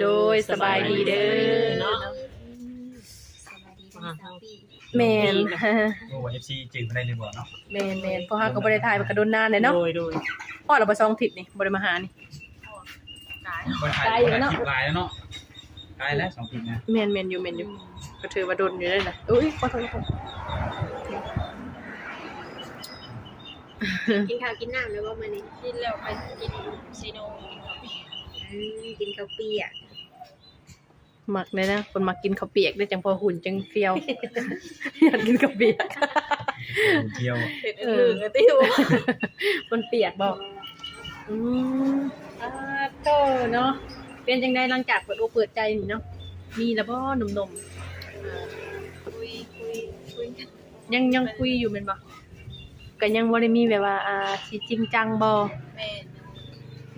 ໂດຍ ສະບາຍດີເດີເນາະ ສະບາຍດີເດີສາວປີ. ແມ່ນ ບໍ່ຮູ້ວ່າເອັຟຊີຈື່ເພິ່ນໄດ້ຫຼືບໍ່ເນາະ. ແມ່ນໆ ເພາະເຮົາກໍບໍ່ໄດ້ຖ່າຍມາກະດົນນານແລ້ວເນາະ. ໂດຍ ໂດຍ ຮອດແລ້ວບໍ່ ສອງທິດນີ້ ບໍ່ໄດ້ມາຫານີ້. ບໍ່ໄດ້ຖ່າຍ ບໍ່ໄດ້ຄລິບຫຼາຍແລ້ວເນາະ. ຫຼາຍແລ້ວ ສອງທິດນະ. ແມ່ນໆ ຢູ່ ແມ່ນຢູ່ ກໍຖືວ່າດົນຢູ່ເດ້ນະ. ໂອ້ຍ ຂໍໂທດ ຂໍໂທດ. ກິນເຂົ້າກິນນ້ຳແລ້ວບໍ່ມື້ນີ້? ກິນແລ້ວ ໄປກິນຊີໂນ ກິນເຂົ້າປຽກ. ອືມ ກິນເຂົ້າປຽກ. ມັກແດ່ນະ ເພິ່ນມັກກິນເຂົ້າປຽກເດ້ ຈັ່ງພໍຫຸ່ນຈັ່ງຟຽວ. ຢາກກິນເຂົ້າປຽກ ເອີ ເຮັດອື່ນໆຕິ ມັນປຽກບໍ່? ອືມ ອາໂຕເນາະ. ເປັນຈັ່ງໃດຫຼັງຈາກເປີດອົກເປີດໃຈນີ້ເນາະ ມີແລ້ວບໍ່ໜຸ່ມໆ? ເອີ ຄຸຍ ຄຸຍ ຄຸຍກັນ ຍັງ ຍັງຄຸຍຢູ່ແມ່ນບໍ່? ກໍຍັງບໍ່ໄດ້ມີແບບວ່າ ອ່າ ຊິຈິງຈັງບໍ່? ແມ່ນ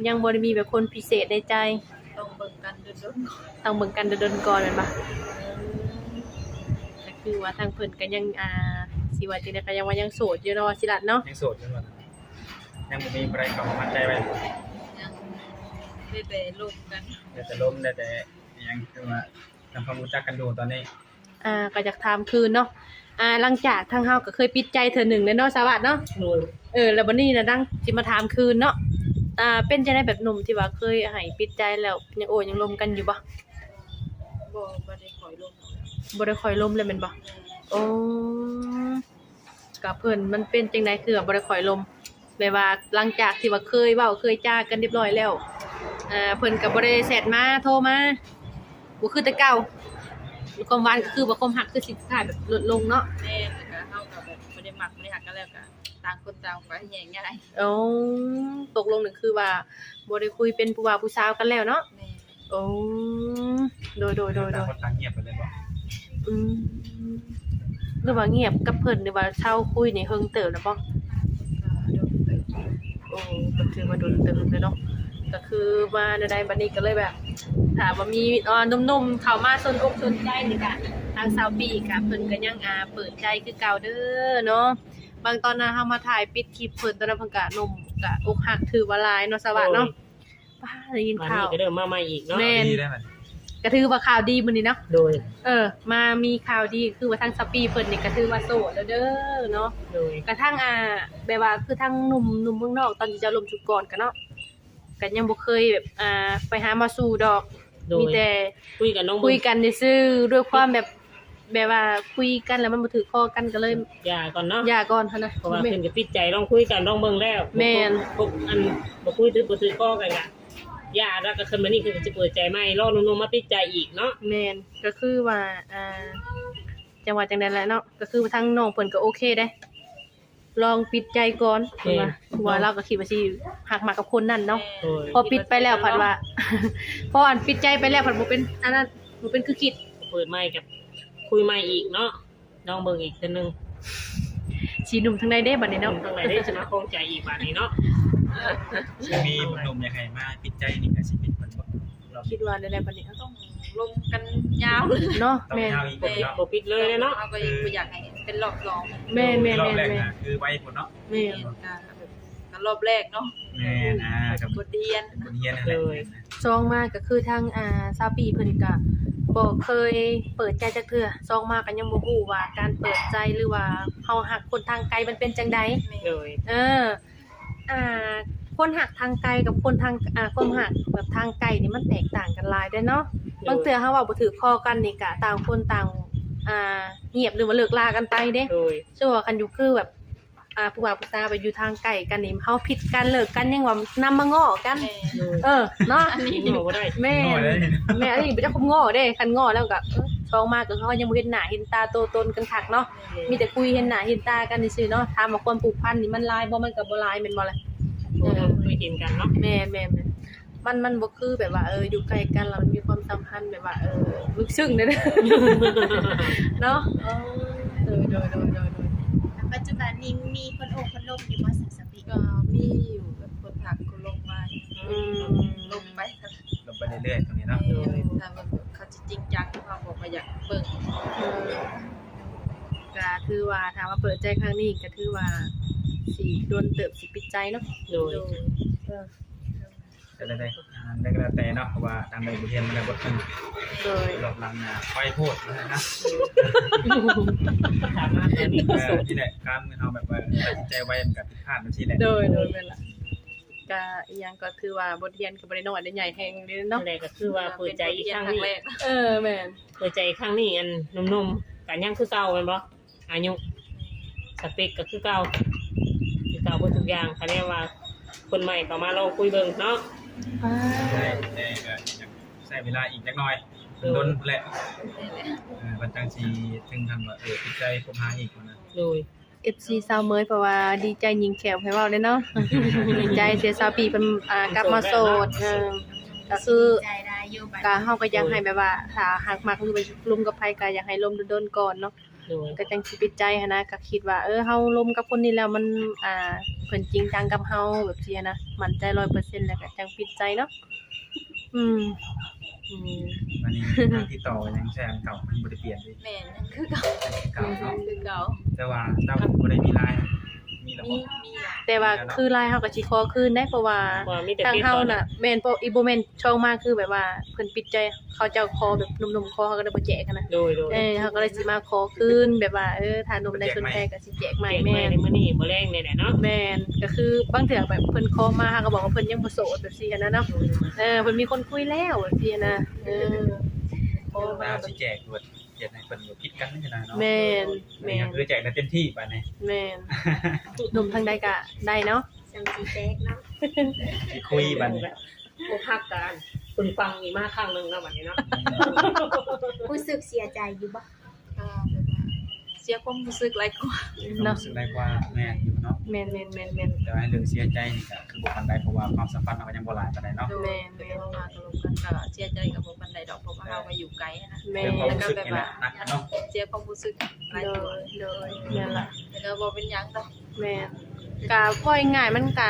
ຍັງບໍ່ໄດ້ມີແບບຄົນພິເສດໃນໃຈ. ຕ້ອງເບິ່ງກັນດົນໆ ຕ້ອງເບິ່ງກັນດົນໆກ່ອນແມ່ນບໍ່? ອືມ ກໍຄືວ່າທາງເພິ່ນກໍຍັງ ອ່າ ຊິວ່າຈັ່ງໃດ ກໍຍັງວ່າຍັງໂສດຢູ່ເນາະ ວ່າຊິລັດເນາະ. ຍັງໂສດຢູ່ ຍັງບໍ່ມີຜູ້ໃດເຂົ້າມາມັດໃຈໄວ້. ຍັງ ໄດ້ແຕ່ລົມກັນ ໄດ້ແຕ່ລົມ ໄດ້ແຕ່ຫຍັງ ຄືວ່າ ທຳຄວາມຮູ້ຈັກກັນຢູ່ຕອນນີ້. ອ່າ ກໍຢາກຖາມຄືນເນາະ ອ່າ ຫຼັງຈາກທາງເຮົາກໍເຄີຍປິດໃຈເທື່ອໜຶ່ງແລ້ວເນາະ ສາວາດເນາະ. ໂດຍ ເອີ ແລ້ວບັດນີ້ນະ ດັ່ງຊິມາຖາມຄືນເນາະ ອ່າ ເປັນຈັ່ງໃດແບບໜຸ່ມທີ່ວ່າເຄີຍໃຫ້ປິດໃຈແລ້ວ ຍັງໂອ້ຍັງລົມກັນຢູ່ບໍ່? ບໍ່ ບໍ່ໄດ້ຄ່ອຍລົມ ບໍ່ໄດ້ຄ່ອຍລົມແລ້ວແມ່ນບໍ່? ແມ່ນ ໂອ້ ກັບເພິ່ນມັນເປັນຈັ່ງໃດ ຄືວ່າບໍ່ໄດ້ຄ່ອຍລົມ? ແບບວ່າຫຼັງຈາກທີ່ວ່າເຄີຍເວົ້າເຄີຍຈາກັນຮຽບຮ້ອຍແລ້ວ ເພິ່ນກໍບໍ່ໄດ້ແຊັດມາໂທມາ ບໍ່ຄືແຕ່ເກົ່າ. ຄວາມຫວານກໍຄືວ່າຄວາມຮັກຄືຊິຄ້າຍແບບລົດລົງເນາະ. ແມ່ນ ແລ້ວກໍເຮົາກໍແບບບໍ່ໄດ້ມັກບໍ່ໄດ້ຮັກກັນແລ້ວ ກໍຕ່າງຄົນຕ່າງໄປແຍກຍ້າຍ. ໂອ້ ຕົກລົງນີ້ຄືວ່າບໍ່ໄດ້ຄຸຍເປັນຜູ້ບ່າວຜູ້ສາວກັນແລ້ວເນາະ. ແມ່ນ ໂອ້ ໂດຍໆໆໆ ຕ່າງຄົນຕ່າງງຽບໄປເລີຍບໍ່? ອືມ ຫຼືວ່າງຽບກັບເພິ່ນ ຫຼືວ່າເຊົາຄຸຍນີ້ເຫິງເຕີບແລ້ວບໍ່? ກໍດົນເຕີບ. ໂອ້ ກໍຖືວ່າດົນເຕີບແລ້ວເນາະ. ກໍຄືວ່າແນວໃດບັດນີ້ກໍເລີຍແບບ ຖ້າວ່າມີ ເອີ ໜຸ່ມໆເຂົ້າມາສົນອົກສົນໃຈນີ້ກະ ທາງສາວປີກະເພິ່ນກໍຍັງ ອ່າ ເປີດໃຈຄືເກົ່າເດີເນາະ. ບາງຕອນນະ ເຮົາມາຖ່າຍປິດຄລິບເພິ່ນ ຕອນນັ້ນເພິ່ນກະໜຸ່ມ ກະອົກຫັກຖືວ່າຫຼາຍເນາະ ສາວາດເນາະ. ໂດຍ ປ້າ ໄດ້ຍິນຂ່າວ ບາດນີ້ກໍເລີ່ມມາໃໝ່ອີກເນາະ. ແມ່ນ ດີແລ້ວບັດນີ້ ກໍຖືວ່າຂ່າວດີມື້ນີ້ເນາະ. ໂດຍ ເອີ ມາມີຂ່າວດີ ຄືວ່າທາງສາວປີເພິ່ນນີ້ກໍຖືວ່າໂສດແລ້ວເດີເນາະ. ໂດຍ ກະທັງ ອ່າ ແບບວ່າຄືທັງໜຸ່ມ ໜຸ່ມເມືອງນອກ ຕອນທີ່ເຈົ້າລົມຊຸດກ່ອນກະເນາະ ກໍຍັງບໍ່ເຄີຍແບບ ອ່າ ໄປຫາມາສູ່ດອກ. ໂດຍ ມີແຕ່ຄຸຍກັນນ້ອງເບິ່ງ ຄຸຍກັນຊື່ໆ ດ້ວຍຄວາມແບບ ແບບວ່າຄຸຍກັນແລ້ວມັນບໍ່ຖືກຄໍກັນ ກໍເລີຍຢ່າກ່ອນເນາະ. ຢ່າກ່ອນຫັ້ນນະ ເພາະວ່າເພິ່ນກໍປິດໃຈລອງຄຸຍກັນລອງເບິ່ງແລ້ວ. ແມ່ນ ບໍ່ຄົບ ອັນ ບໍ່ຄຸຍຖືກບໍ່ຖືກຄໍກັນກະຢ່າ. ແລ້ວກໍຄືນມານີ້ເພິ່ນກໍຊິເປີດໃຈໃໝ່ ລໍໜຸ່ມໆມາປິດໃຈອີກເນາະ. ແມ່ນ ກໍຄືວ່າ ອ່າ ຈັ່ງວ່າຈັ່ງໃດແຫຼະເນາະ ກໍຄືວ່າທາງນ້ອງເພິ່ນກໍໂອເຄເດ້. ລອງປິດໃຈກ່ອນ ເພິ່ນວ່າ ແມ່ນ ເພາະວ່າລາວກໍຄິດວ່າຊິຮັກມັກກັບຄົນນັ້ນເນາະ. ໂດຍ ພໍປິດໄປແລ້ວພັດວ່າ ພໍອັນປິດໃຈໄປແລ້ວພັດບໍ່ເປັນອັນນັ້ນ ບໍ່ເປັນຄືຄິດ ເປີດໃໝ່ກັບຄຸຍໃໝ່ອີກເນາະ. ລອງເບິ່ງອີກເທື່ອໜຶ່ງ ຊິໜຸ່ມທາງໃດເດ້ບັດນີ້ເນາະ ໜຸ່ມທາງໃດເດ້ ຊິມາຄອງໃຈອີກບາດນີ້ເນາະ. ຊິມີໜຸ່ມຢາກໃຫ້ມາປິດໃຈນີ້ ກໍຊິປິດເພິ່ນບໍ່? ຄິດວ່າແນວໃດບັດນີ້ ຕ້ອງລົມກັນຍາວເນາະ. ແມ່ນ ບໍ່ປິດເລີຍເນາະ ເຮົາກໍບໍ່ຢາກໃຫ້ເປັນລອບສອງ. ແມ່ນໆໆໆ ລອບແລກນະຄືໄວໂພດເນາະ. ແມ່ນ ແມ່ນ ກໍແບບ ກໍລອບແລກເນາະ. ແມ່ນ ອ່າ ກໍບົດຮຽນ ບົດຮຽນນັ້ນແຫຼະ. ໂດຍ ສອງມາກໍຄືທາງ ອ່າ ສາວປີເພິ່ນກໍບໍ່ເຄີຍເປີດໃຈຈັກເທື່ອ ສອງມາກໍຍັງບໍ່ຮູ້ວ່າການເປີດໃຈ ຫຼືວ່າເຮົາຮັກຄົນທາງໄກມັນເປັນຈັ່ງໃດ. ໂດຍ ເອີ ອ່າ ຄົນຮັກທາງໄກກັບຄົນທາງ ອ່າ ຄວາມຮັກແບບທາງໃກ້ນີ້ມັນແຕກຕ່າງກັນຫຼາຍເດ້ເນາະ. ໂດຍ ບາງເທື່ອເຮົາເວົ້າບໍ່ຖືກຄໍກັນນີ້ກະຕ່າງຄົນຕ່າງ ອ່າ ງຽບ ຫຼືວ່າເລີກລາກັນໄປເດ້. ໂດຍ ສ່ວນວ່າຄັນຢູ່ຄືແບບ ອ່າ ຜູ້ບ່າວຜູ້ສາວໄປຢູ່ທາງໃກ້ກັນນີ້ ເຮົາຜິດກັນເລີກກັນຍັງວ່ານຳມາງໍ້ກັນ. ແມ່ນ ເອີ ເນາະ ອັນນີ້ງໍ້ບໍ່ໄດ້. ແມ່ນ ງໍ້ໄດ້ ແມ່ນ ອັນນີ້ບໍ່ຈັກຄວາມງໍ້ເດ້ ຄັນງໍ້ແລ້ວກໍ ເອີ ສອງມາກໍເຮົາຍັງບໍ່ເຫັນໜ້າເຫັນຕາໂຕຕົນກັນຄັກເນາະ. ແມ່ນ ມີແຕ່ຄຸຍເຫັນໜ້າເຫັນຕາກັນຊື່ໆເນາະ. ຖາມວ່າຄວາມຜູກພັນນີ້ມັນຫຼາຍບໍ່? ມັນກໍບໍ່ຫຼາຍແມ່ນບໍ່ລະ? ເອີ ເອີ ເຄີຍເຫັນກັນເນາະ. ແມ່ນໆໆ ມັນ ມັນບໍ່ຄືແບບວ່າ ເອີ ຢູ່ໃກ້ກັນແລ້ວມັນມີຄວາມສຳພັນແບບວ່າ ເອີ ເລິກເຊິ່ງເດ້ ເນາະ. ເອີ ໂດຍໆໆໆ ປັດຈຸບັນນີ້ມີຄົນໂອ້ຄົນລົມຢູ່ບໍ່ ສາວສາວປີ? ກໍມີຢູ່ ແບບຄົນທັກຄົນລົມມາ. ອືມ ລົມໄປ ລົມໄປເລື້ອຍໆ ຕອນນີ້ເນາະ. ເອີ ຖ້າວ່າເຂົາຊິຈິງຈັງ ເຮົາກໍບໍ່ຢາກເບິ່ງ. ເອີ ກໍຖືວ່າ ຖ້າວ່າເປີດໃຈຄັ້ງນີ້ ກໍຖືວ່າຊິດົນເຕີບ ຊິປິດໃຈເນາະ. ໂດຍ ໂດຍ ເອີ. ແຕ່ໃດໆ ອ່າ ໃດກໍແລ້ວແຕ່ເນາະ ເພາະວ່າທາງໃດບົດຮຽນມາແລ້ວບົດໜຶ່ງ ໂດຍ ລອບຫຼັງ ອ່າ ໄວໂພດນະ ເອີ ນີ້ແຫຼະ ການເຮົາແບບວ່າຕັດສິນໃຈໄວ ມັນກໍຜິດພາດຈັ່ງຊີ້ແຫຼະ ໂດຍ ໂດຍ ແມ່ນລະ ກະອີ່ຫຍັງກໍຖືວ່າບົດຮຽນກໍບໍ່ໄດ້ນ້ອຍໄດ້ໃຫຍ່ແຮງເດ້ເນາະ ແລ້ວກໍຄືວ່າເປີດໃຈອີກຄັ້ງນີ້ ເອີ ແມ່ນ ເປີດໃຈອີກຄັ້ງນີ້ ອັນໜຸ່ມໆ ກໍຍັງຄືເກົ່າແມ່ນບໍ່? ອາຍຸ ສະເປັກກໍຄືເກົ່າ ຄືເກົ່າເບິດທຸກຢ່າງ ຄະແນນວ່າຄົນໃໝ່ເຂົ້າມາລອງຄຸຍເບິ່ງເນາະ ແຕ່ກໍໃຊ້ເວລາອີກຈັກໜ່ອຍ ດົນພຸ້ນແຫຼະ ເອີ ມັນຈັ່ງຊິເຖິງຂັ້ນວ່າ ເອີ ປິດໃຈຄົບຫາອີກຫັ້ນນະ ໂດຍ ເອັຟຊີ ຊາວເມີຍ ເພາະວ່າດີໃຈຍິງແຂວໃຫ້ເວົ້າເດ້ເນາະ ດີໃຈເສຍຊາວປີເພິ່ນ ອ່າ ກັບມາໂສດ ເອີ ກໍຄື ກໍເຮົາກໍຢາກໃຫ້ແບບວ່າ ຖ້າຫາກມັກຫຼືວ່າລົມກັບໃຜ ກໍຢາກໃຫ້ລົມດົນໆກ່ອນເນາະ ໂດຍ ກໍຈັ່ງຊິປິດໃຈຫັ້ນນະ ກໍຄິດວ່າ ເອີ ເຮົາລົມກັບຄົນນີ້ແລ້ວມັນ ອ່າ ເພິ່ນຈິງຈັງກັບເຮົາແບບຊີ້ນະ ໝັ້ນໃຈຮ້ອຍເປີເຊັນແລ້ວກໍຈັ່ງປິດໃຈເນາະ ອືມ ອືມ ບັດນີ້ທາງຕິດຕໍ່ຫຍັງໃຊ້ອັນເກົ່າ ມັນບໍ່ໄດ້ປ່ຽນເດ້ ແມ່ນ ຍັງຄືເກົ່າ ຍັງຄືເກົ່າເນາະ ຄືເກົ່າ ແຕ່ວ່າເຈົ້າບໍ່ໄດ້ມີ LINE ມີແລ້ວບໍ່? ມີ ມີ ແຕ່ວ່າຄື LINE ເຮົາກໍຊິຂໍຄືນໄດ໋ ເພາະວ່າ ເພາະວ່າມີແຕ່ ທາງເຮົານະ ແມ່ນ ເພາະອີກບໍ່ແມ່ນ ຊ່ອງມາຄືແບບວ່າເພິ່ນປິດໃຈ ເຂົາເຈົ້າຂໍແບບໜຸ່ມໆຂໍ ເຮົາກໍໄດ້ບໍ່ແຈກຫັ້ນນະ ໂດຍໆ ເອີ ເຮົາກໍເລີຍຊິມາຂໍຄືນ ແບບວ່າ ເອີ ຖ້າໜຸ່ມໃດສົນໃຈກໍຊິແຈກໃໝ່ ແມ່ນ ໃນມື້ນີ້ມື້ແລງນີ້ແຫຼະເນາະ ແມ່ນ ກໍຄືບາງເທື່ອແບບເພິ່ນຂໍມາ ເຮົາກໍບອກວ່າເພິ່ນຍັງບໍ່ໂສດແບບຊີ້ຫັ້ນນະເນາະ ເອີ ເພິ່ນມີຄົນຄຸຍແລ້ວແບບຊີ້ຫັ້ນນະ ເອີ ຂໍມາ ຊິແຈກໂລດ ເຮັດໃຫ້ເພິ່ນຜິດກັນຈັ່ງຊີ້ນະເນາະ ແມ່ນ ແມ່ນ ກໍຄືແຈກໄດ້ເຕັມທີ່ບາດນີ້ ແມ່ນ ໜຸ່ມທາງໃດກໍໄດ້ເນາະ ຈັ່ງຊິແຕກເນາະ ຊິຄຸຍບັດນີ້ ອົກຫັກກັນ ປຶງປັງອີກມາຄັ້ງໜຶ່ງເນາະ ບັດນີ້ເນາະ ຮູ້ສຶກເສຍໃຈຢູ່ບໍ່? ກໍແບບວ່າເສຍຄວາມຮູ້ສຶກຫຼາຍກວ່າເນາະ ຄວາມຮູ້ສຶກຫຼາຍກວ່າ ແມ່ນຢູ່ເນາະ ແມ່ນໆໆໆ ແຕ່ວ່າໃນເລື່ອງເສຍໃຈນີ້ກໍຄືບໍ່ປານໃດ ເພາະວ່າຄວາມສຳພັນເຮົາກໍຍັງບໍ່ຫຼາຍປານໃດເນາະ ແມ່ນໆ ແຕ່ວ່າເຮົາມາກໍລົມກັນກໍເສຍໃຈກໍບໍ່ປານໃດດອກ ເພາະວ່າເຮົາກໍຢູ່ໄກຫັ້ນນະ ແມ່ນ ແລ້ວກໍແບບວ່າ ເສຍຄວາມຮູ້ສຶກຫຼາຍກວ່າ ໂດຍ ໂດຍ ແມ່ນລະ ແຕ່ກໍບໍ່ເປັນຫຍັງດອກ ແມ່ນ ກະເວົ້າງ່າຍໆ ມັນກະ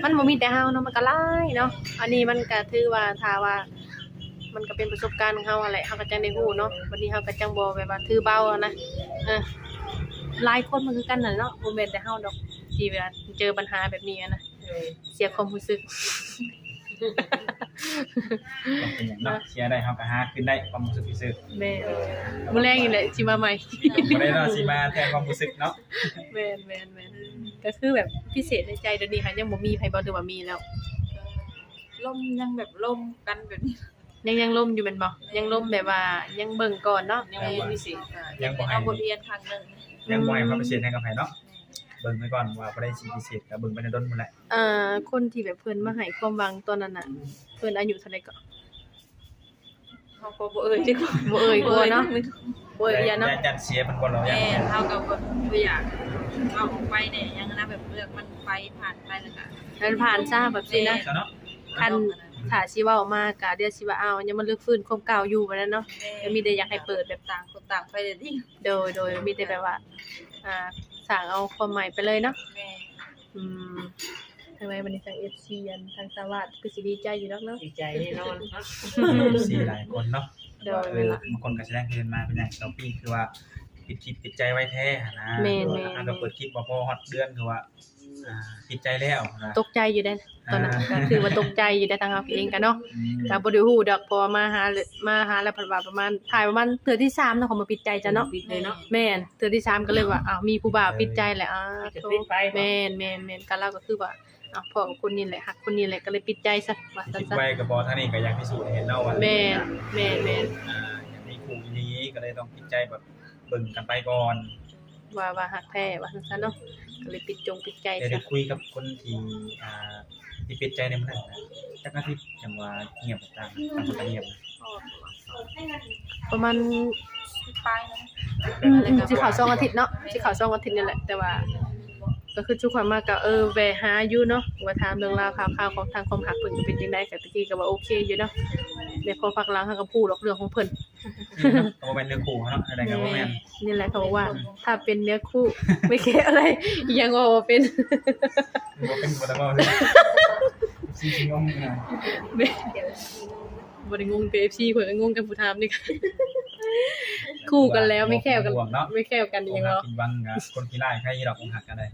ມັນບໍ່ມີແຕ່ເຮົາເນາະ ມັນກະຫຼາຍເນາະ ອັນນີ້ມັນກະຖືວ່າ ຖ້າວ່າ ມັນກະເປັນປະສົບການຂອງເຮົາຫັ້ນແຫຼະ ເຮົາກະຈັ່ງໄດ້ຮູ້ເນາະ ບັດນີ້ເຮົາກະຈັ່ງບໍ່ແບບວ່າຖືເບົາຫັ້ນນະ ເອີ ຫຼາຍຄົນມັນຄືກັນຫັ້ນເນາະ ບໍ່ແມ່ນແຕ່ເຮົາດອກ ທີ່ວ່າເຈີບັນຫາແບບນີ້ຫັ້ນນະ ເອີ ເສຍຄວາມຮູ້ສຶກ ບໍ່ເປັນຫຍັງເນາະ ເສຍໄດ້ເຮົາກະຫາຄືນໄດ້ ຄວາມຮູ້ສຶກຊື່ໆ ແມ່ນ ມື້ແລງນີ້ແຫຼະຊິມາໃໝ່ ບໍ່ໄດ້ເນາະ ຊິມາແທນຄວາມຮູ້ສຶກເນາະ ແມ່ນໆໆ ກະຄືແບບພິເສດໃນໃຈດຽວນີ້ຫັ້ນ ຍັງບໍ່ມີໃຜບໍ່ ຫຼືວ່າມີແລ້ວ? ລົມ ຍັງແບບລົມກັນແບບນີ້ ຍັງ ຍັງລົມຢູ່ແມ່ນບໍ່? ແມ່ນ ຍັງລົມແບບວ່າຍັງເບິ່ງກ່ອນເນາະ ຍັງບໍ່ມີພິເສດ ຍັງບໍ່ໃຫ້ ເອົາບົດຮຽນຄັ້ງໜຶ່ງ ຍັງບໍ່ໃຫ້ຄວາມພິເສດໃຫ້ກັບໃຜເນາະ ແມ່ນ ເບິ່ງໄວ້ກ່ອນວ່າຜູ້ໃດຊິພິເສດ ກະເບິ່ງໄປດົນພຸ້ນແຫຼະ ເອີ ຄົນທີ່ແບບເພິ່ນມາໃຫ້ຄວາມຫວັງຕອນນັ້ນນະ ເພິ່ນອາຍຸເທົ່າໃດເກາະ? ເຮົາກໍບໍ່ເອີ່ຍດີກວ່າ ບໍ່ເອີ່ຍດີກວ່າເນາະ ບໍ່ເອີ່ຍ ຢ້ານເນາະ ຢ້ານເສຍເພິ່ນບໍ່ເນາະ ແມ່ນ ເຮົາກໍບໍ່ ບໍ່ຢາກເວົ້າອອກໄປແດ່ຫຍັງນະ ແບບເລື່ອງມັນໄປ ຜ່ານໄປແລ້ວກໍ ມັນຜ່ານຊະແບບຊີ້ນະ ແມ່ນ ຄັນຖ້າຊິເວົ້າມາກະດຽວຊິວ່າ ອ້າວ ຍັງມາລຶກຟື້ນຄວາມເກົ່າຢູ່ ແບບນັ້ນເນາະ ແມ່ນ ກໍມີແຕ່ຢາກໃຫ້ເປີດແບບຕ່າງຄົນຕ່າງໄປເລີຍຕິ ໂດຍ ໂດຍ ມີແຕ່ແບບວ່າ ອ່າ ສ້າງເອົາຄວາມໃໝ່ໄປເລີຍເນາະ ແມ່ນ ອືມ ທາງໃດບັດນີ້ ທາງເອັຟຊີ ອັນ ທາງສາວາດ ຄືຊິດີໃຈຢູ່ດອກເນາະ ດີໃຈແນ່ນອນເນາະ ເອັຟຊີຫຼາຍຄົນເນາະ ໂດຍ ວ່າ ເອີ ບາງຄົນກໍສະແດງຄວາມເຫັນມາເປັນຫຍັງ ສອງປີ ຄືວ່າປິດຄລິບປິດໃຈໄວແທ້ຫັ້ນນະ ແມ່ນໆໆ ເຮົາກໍເປີດຄລິບບໍ່ພໍຮອດເດືອນ ຄືວ່າ ອ່າ ປິດໃຈແລ້ວນະ ຕົກໃຈຢູ່ເດ້ ອ່າ ຕອນນັ້ນກໍຄືວ່າຕົກໃຈຢູ່ເດ້ ທາງເຮົາເອງກໍເນາະ ອືມ ກໍບໍ່ໄດ້ຮູ້ດອກ ເພາະວ່າມາຫາ ມາຫາແລ້ວເພິ່ນວ່າປະມານ ຖ່າຍປະມານເທື່ອທີສາມເນາະ ເຂົາມາປິດໃຈຈ້ະເນາະ ປິດເລີຍເນາະ ແມ່ນ ເທື່ອທີສາມກໍເລີຍວ່າ ອ້າວ ມີຜູ້ບ່າວປິດໃຈແລ້ວ ອ້າ ກໍປິດໄປ ແມ່ນໆໆ ກໍລາວກໍຄືວ່າ ອ້າວ ພໍ້ກັບຄົນນີ້ແຫຼະ ຮັກຄົນນີ້ແຫຼະ ກໍເລີຍປິດໃຈຊະ ວ່າຊັ້ນຊະ ຄິດໄວກໍບໍ່ ທາງນີ້ກໍຢາກພິສູດໃຫ້ເຫັນເນາະວ່າ ແມ່ນ ແມ່ນໆ ອ່າ ຢາກມີຄູ່ອີ່ຫຼີ ກໍເລີຍຕ້ອງປິດໃຈແບບເບິ່ງກັນໄປກ່ອນ ວ່າ ວ່າຮັກແທ້ ວ່າຊັ້ນໆເນາະ ກໍເລີຍປິດຈົງປິດໃຈຊະ ໄດ້ຄຸຍກັບຄົນທີ່ ອ່າ ທີ່ປິດໃຈໃນມື້ນັ້ນນະ ຈັກອາທິດຈັ່ງວ່າງຽບ ຕ່າງ ຕ່າງຄົນຕ່າງງຽບນະ? ປະມານ ປາຍ ຊິເຂົ້າສອງອາທິດເນາະ ຊິເຂົ້າສອງອາທິດນີ້ແຫຼະ ແຕ່ວ່າ ກໍຄືຊຸມຂ້ອຍມາກໍ ເອີ ແວ່ຫາຢູ່ເນາະ ວ່າຖາມເລື່ອງລາວຂ່າວຄາວຂອງທາງຄວາມຮັກເພິ່ນກໍເປັນຈັ່ງໃດ ກໍຕະກີ້ກໍວ່າໂອເຄຢູ່ເນາະ ແຕ່ພໍພັກຫຼັງເຮົາກໍຮູ້ດອກເລື່ອງຂອງເພິ່ນ ກໍບໍ່ແມ່ນເນື້ອຄູ່ເນາະ ແນວໃດກໍບໍ່ແມ່ນ ນີ້ແຫຼະ ເຂົາບອກວ່າ ຖ້າເປັນເນື້ອຄູ່ ໄມ່ແຄອະໄລ ອີ່ຫຍັງວ່າບໍ່ເປັນ ບໍ່ເປັນ ບໍ່ຕ້ອງເວົ້າເລີຍ ເອັຟຊີຊິງົງຢູ່ນະ ແມ່ນ ບໍ່ໄດ້ງົງແຕ່ເອັຟຊີ ຂ້ອຍກໍງົງກັບຜູ້ຖາມນີ້ ເ ຄູ່ກັນແລ້ວ ມີແຄ່ວກັນ ບໍ່ຫວງເນາະ ມີແຄ່ວກັນອີຫຍັງເນາະ ບໍ່ຫວັງນະ ຄົນຂີ້ຮ້າຍໃຜດອກ ອົກຫັກກໍໄດ້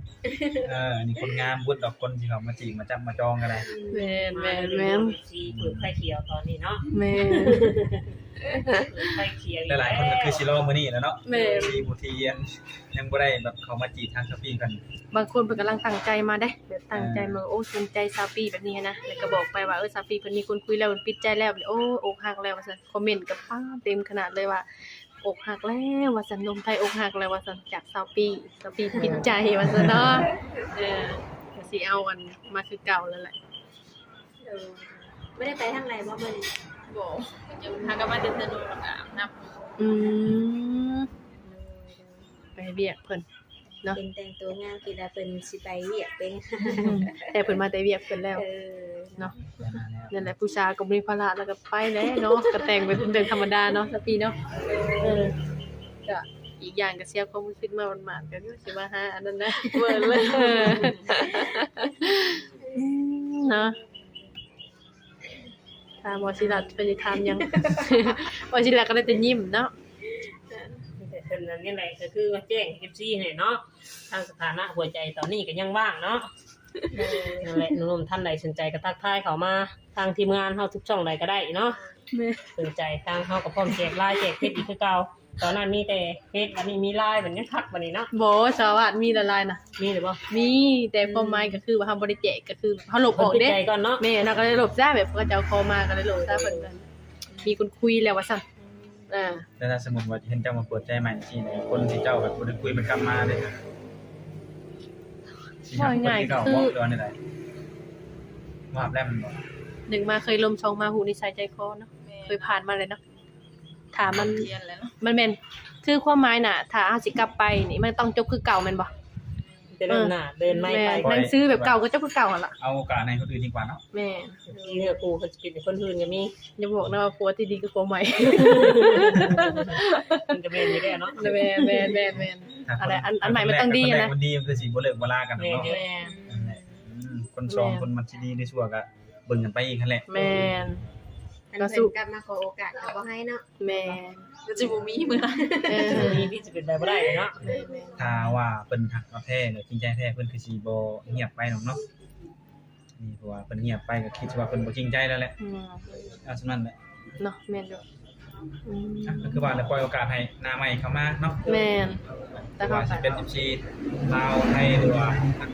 ເອີ ອັນນີ້ຄົນງາມ ບໍ່ດອກ ຄົນຊິເຂົ້າມາຈີບມາຈັບມາຈອງກໍໄດ້ ແມ່ນໆໆ ເປັນເອຟຊີເປີດໄຟຂຽວຕອນນີ້ເນາະ ແມ່ນ ເປີດໄຟຂຽວ ຫຼາຍໆຄົນກໍຄືຊິລໍມື້ນີ້ແຫຼະເນາະ ແມ່ນ ເອຟຊີຜູ້ທີ່ຍັງ ຍັງບໍ່ໄດ້ແບບເຂົ້າມາຈີບທາງສາວປີເພິ່ນ ບາງຄົນເພິ່ນກຳລັງຕັ້ງໃຈມາເດ້ ແບບຕັ້ງໃຈມາ ເອີ ໂອ້ ສົນໃຈສາວປີແບບນີ້ຫັ້ນນະ ແລ້ວກໍບອກໄປວ່າ ເອີ ສາວປີເພິ່ນມີຄົນຄຸຍແລ້ວ ເພິ່ນປິດໃຈແລ້ວ ໂອ້ ອົກຫັກແລ້ວວ່າຊັ້ນ ຄອມເມັນກໍປ້າເຕັມຂະໜາດເລີຍວ່າ ອົກຫັກແລ້ວວ່າຊັ້ນ ໜຸ່ມໄທອົກຫັກແລ້ວວ່າຊັ້ນ ຈາກຊາວປີ ຊາວປີປິດໃຈວ່າຊັ້ນເນາະ ເອີ ກໍຊິເອົາອັນມາຄືເກົ່ານັ້ນແຫຼະ ເອີ ບໍ່ໄດ້ໄປທາງໃດບໍ່ມື້ນີ້? ບໍ່ ຫາກໍມາແຕ່ເທື່ອໜຶ່ງ ແລ້ວກໍອາບນ້ຳ ອືມ ໄປວຽກເພິ່ນ ເນາະ ເຫັນແຕ່ງຕົວງາມ ຄິດວ່າເພິ່ນຊິໄປວຽກເປັນ ແຕ່ເພິ່ນມາແຕ່ວຽກເພິ່ນແລ້ວ ເອີ ເນາະ ນັ້ນແຫຼະ ຜູ້ສາວກໍບໍ່ມີພາລະ ແລ້ວກໍໄປແຫຼະເນາະ ກໍແຕ່ງເປັນເລື່ອງທຳມະດາເນາະ ສາວປີເນາະ ເອີ ກໍອີກຢ່າງກໍເສຍຄວາມຮູ້ສຶກມາໝາດໆ ກໍຄືຊິມາຫາອັນນັ້ນນະ ເມີເລີຍ ເນາະ ຖາມບໍ່ຊິລັດ ເພິ່ນຊິຖາມຫຍັງ ບໍ່ຊິລັດກໍໄດ້ແຕ່ຍິ້ມເນາະ ແຕ່ເພິ່ນນັ້ນນີ້ແຫຼະ ກໍຄືມາແຈ້ງເອັຟຊີໃຫ້ເນາະ ທາງສະຖານະຫົວໃຈຕອນນີ້ກໍຍັງວ່າງເນາະ ເອີ ນັ້ນແຫຼະ ໜຸ່ມໆທ່ານໃດສົນໃຈກໍທັກທາຍເຂົ້າມາທາງທີມງານເຮົາທຸກຊ່ອງໃດກໍໄດ້ເນາະ ແມ່ນ ສົນໃຈທາງເຮົາກໍພ້ອມແຈກ LINE ແຈກເຟສອີກຄືເກົ່າ ຕອນນັ້ນມີແຕ່ເຟສ ບັດນີ້ມີ LINE ບັດຍັງທັກບັດນີ້ເນາະ ບໍ່ ສາວາດມີແລ້ວ LINE ນະ ມີແລ້ວບໍ່? ມີ ແຕ່ຄວາມໝາຍກໍຄືວ່າເຮົາບໍ່ໄດ້ແຈກ ກໍຄືເຮົາລົບອອກເດ້ ເພິ່ນປິດໃຈກ່ອນເນາະ ແມ່ນ ເຮົາກໍເລີຍລົບຊະ ແບບເຂົາເຈົ້າຂໍມາກໍເລີຍລົບຊະ ເພິ່ນກໍມີຄົນຄຸຍແລ້ວວ່າຊັ້ນ ອ່າ ແຕ່ຖ້າສົມມຸດວ່າເຫັນເຈົ້າມາເປີດໃຈໃໝ່ຈັ່ງຊີ້ນະ ຄົນທີ່ເຈົ້າແບບບໍ່ໄດ້ຄຸຍມັນກັບມາເດ້ ຊິຮັບເພິ່ນຄືເກົ່າບໍ່ ຫຼືວ່າແນວໃດ? ບໍ່ຮັບແລ້ວແມ່ນບໍ່? ໜຶ່ງມາເຄີຍລົມ ສອງມາຮູ້ນິໄສໃຈຄໍເນາະ ເຄີຍຜ່ານມາແລ້ວເນາະ ຖ້າມັນ ມັນແມ່ນ ຄືຄວາມໝາຍນະ ຖ້າເຮົາຊິກັບໄປນີ້ ມັນຕ້ອງຈົບຄືເກົ່າແມ່ນບໍ່? ເດີນໜ້າເດີນໃໝ່ໄປ ແມ່ນ ໜັງສືແບບເກົ່າກໍຈົບຄືເກົ່າຫັ້ນລະ ເອົາໂອກາດໃຫ້ຄົນອື່ນດີກວ່າເນາະ ແມ່ນ ທີ່ເຮືອຄູ່ເພິ່ນຊິເປັນຄົນອື່ນກໍມີ ຢ່າບອກນະວ່າຜົວທີ່ດີຄືຜົວໃໝ່ ມັນກໍແມ່ນຢູ່ແລ້ວເນາະ ແມ່ນໆໆໆ ອັນ ອັນໃໝ່ມັນຕ້ອງດີນະ ມັນດີ ມັນຄືຊິບໍ່ເລີກບໍ່ລາກັນເນາະ ແມ່ນ ນັ້ນແຫຼະ ອືມ ຄົນສອງຄົນມັນຊິດີຫຼືຊົ່ວກໍເບິ່ງກັນໄປອີກຫັ້ນແຫຼະ ແມ່ນ ອັນເພິ່ນກັບມາຂໍໂອກາດກໍບໍ່ໃຫ້ເນາະ ແມ່ນ ກໍຊິບໍ່ມີມື້ ເອີ ມີທີ່ຈະເປັນໄປບໍ່ໄດ້ເນາະ ແມ່ນ ຖ້າວ່າເພິ່ນຮັກເຮົາແທ້ ຫຼືຈິງໃຈແທ້ ເພິ່ນຄືຊິບໍ່ງຽບໄປດອກເນາະ ນີ້ ເພາະວ່າເພິ່ນງຽບໄປກໍຄິດວ່າເພິ່ນບໍ່ຈິງໃຈແລ້ວແຫຼະ ອືມ ເອົາສ່ຳນັ້ນແຫຼະເນາະ ແມ່ນຢູ່ ອືມ ກໍຄືວ່າໄດ້ປ່ອຍໂອກາດໃຫ້ໜ້າໃໝ່ເຂົ້າມາເນາະ ແມ່ນ ແຕ່ວ່າຊິເປັນເອັຟຊີລາວ ໄທ ຫຼືວ່າ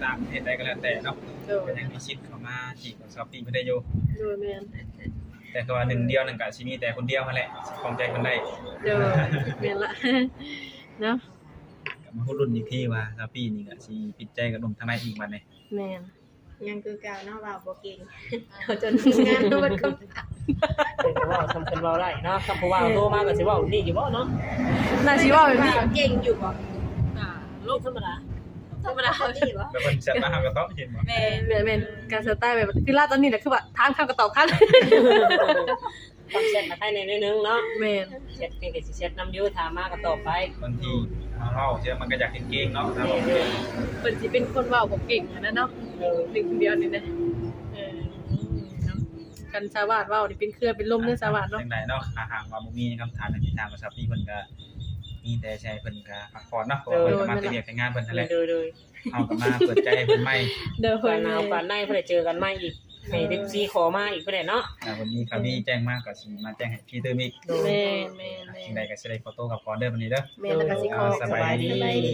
ຕ່າງປະເທດໃດກໍແລ້ວແຕ່ເນາະ ໂດຍ ກໍຍັງມີສິດເຂົ້າມາຈີບກັບສາວປີເພິ່ນໄດ້ຢູ່ ໂດຍ ແມ່ນ ແຕ່ຄືວ່າໜຶ່ງດຽວນັ້ນກໍຊິມີແຕ່ຄົນດຽວຫັ້ນແຫຼະ ຊິຄອງໃຈເພິ່ນໄດ້ ໂດຍ ແມ່ນລະ ເນາະ ກໍມາຮູ້ລຸ້ນອີກທີວ່າສາວປີນີ້ກໍຊິປິດໃຈກັບໜຸ່ມທາງໃດອີກບັດນີ້ ແມ່ນ ຍັງຄືເກົ່າເນາະ ເວົ້າບໍ່ເກັ່ງ ເອົາຈົນທີມງານກໍເບິດຄຳຖາມ ເພິ່ນກໍເວົ້າສ່ຳເພິ່ນເວົ້າໄດ້ເນາະ ຄັນຜູ້ວ່າໂທມາກໍຊິເວົ້ານີ້ຢູ່ບໍ່ເນາະ ໜ້າຊິເວົ້າແບບນີ້ ເກັ່ງຢູ່ບໍ່? ອ່າ ລົມທຳມະດາ ທຳມະດາ ແລ້ວເພິ່ນແຊັດມາຫາກໍຕອບເຫັນບໍ່? ແມ່ນ ແມ່ນໆ ການສະໄຕລ໌ແບບຄືລາວຕອນນີ້ນະ ຄືວ່າຖາມຄຳກໍຕອບຄຳ ຕ້ອງແຊັດມາໄທແດ່ໜ້ອຍໜຶ່ງເນາະ ແມ່ນ ແຊັດນີ້ກໍຊິແຊັດນຳຢູ່ ຖາມມາກໍຕອບໄປ ບາງທີເຮົາເວົ້າເທື່ອມັນກໍຢາກເກັ່ງໆເນາະ ເພິ່ນຊິເປັນຄົນເວົ້າບໍ່ເກັ່ງຫັ້ນນະເນາະ ເອີ ໜຶ່ງຄົນດຽວນີ້ນະ ເອີ ເນາະ ຄັນສາວາດເວົ້ານີ້ເປັນເຄືອເປັນລົມເດີສາວາດເນາະ ຈັ່ງໃດເນາະ ຖ້າຫາກວ່າບໍ່ມີຄຳຖາມຫຍັງຊິຖາມກັບສາວປີເພິ່ນກໍມີແຕ່ໃຫ້ເພິ່ນກໍພັກຜ່ອນເນາະ ເພາະວ່າເພິ່ນກໍມາແຕ່ວຽກແຕ່ງານເພິ່ນຫັ້ນແຫຼະ ໂດຍໆ ເຮົາກໍມາເປີດໃຈໃຫ້ເພິ່ນໃໝ່ ໂດຍ ໂອກາດໜ້າໂອກາດໃນ ເພື່ອໄດ້ເຈີກັນໃໝ່ອີກ ໃຫ້ເອັຟຊີຂໍມາອີກພຸ້ນແຫຼະເນາະ ຖ້າເພິ່ນມີຂ່າວດີແຈ້ງມາກໍຊິມາແຈ້ງໃຫ້ເອັຟຊີຕື່ມອີກ ໂດຍ ແມ່ນໆໆ ຈັ່ງໃດກໍຊິໄດ້ຂໍໂຕກັບກ່ອນເດີບັດນີ້ເດີ ແມ່ນ ແລ້ວກໍຊິຂໍ ອ່າ ສະບາຍດີ ສະບາຍດີ